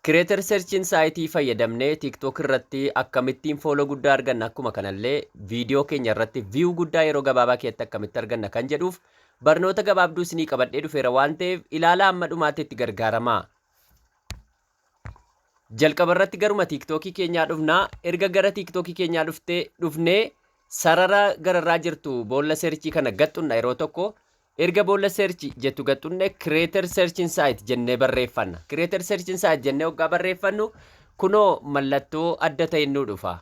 Creator Search Insight fayyadamnee TikTok irratti akkamittiin follow guddaa arganna, akkuma kanallee viidiyoo keenya irratti view guddaa yeroo gabaabaa keessatti akkamitti arganna kan jedhuuf barnoota gabaabduu isinii qabadhee dhufeera waan ta'eef ilaalaa amma dhumaatti itti gargaaramaa. Jalqaba irratti garuma TikTokii keenyaa dhufnaa. Erga gara TikTokii keenyaa dhuftee dhufnee sarara gararraa jirtu boolla seerchii kana gaxxunna yeroo tokko. Erga boolla search jettu gaxxunne Creator Search Insight jennee barreeffanna. Creator Search Insight jennee hoggaa barreeffannu kunoo mallattoo adda ta'een nu dhufa.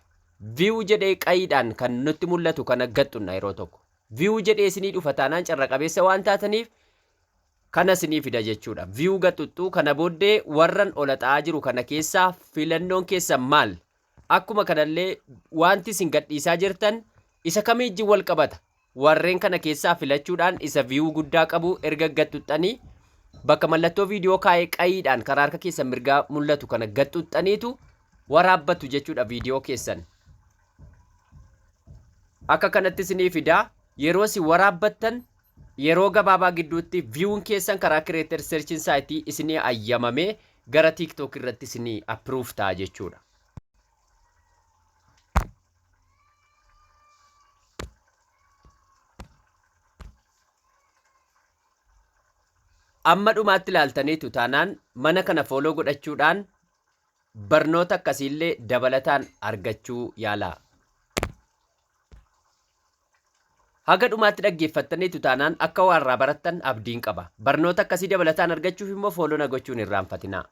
View jedhee qayiidhaan kan nutti mul'atu kana gaxxunna yeroo tokko. View jedhee isinii dhufa taanaan carra qabeessa waan taataniif kana isinii fida jechuudha. View gaxxuxxuu kana booddee warran ola xa'aa jiru kana keessaa filannoon keessan maal? Akkuma kanallee wanti isin gadhiisaa jirtan isa kamiijjin wal qabata? Warreen kana keessaa filachuudhaan isa view guddaa qabu erga gadxuxxanii bakka mallattoo viidiyoo kaa'ee qayiidhaan karaa harka keessan mirgaa mul'atu kana gadxuxxaniitu waraabbattu jechuudha viidiyoo keessan. Akka kanatti isinii fidaa. Yeroo isin waraabbattan yeroo gabaabaa gidduutti view'n keessan karaa Creator Search Insight isinii ayyamamee gara TikTok irratti isinii approve ta'a jechuudha. Amma dhumaatti ilaaltaniitu taanaan mana kana fooloo godhachuudhaan barnoota akkasiillee dabalataan argachuu yaalaa. Haga dhumaatti dhaggeeffattaniitu taanaan akka waa irraa barattan abdiin qaba. Barnoota akkasii dabalataan argachuuf immoo fooloo na gochuun hin irraanfatinaa.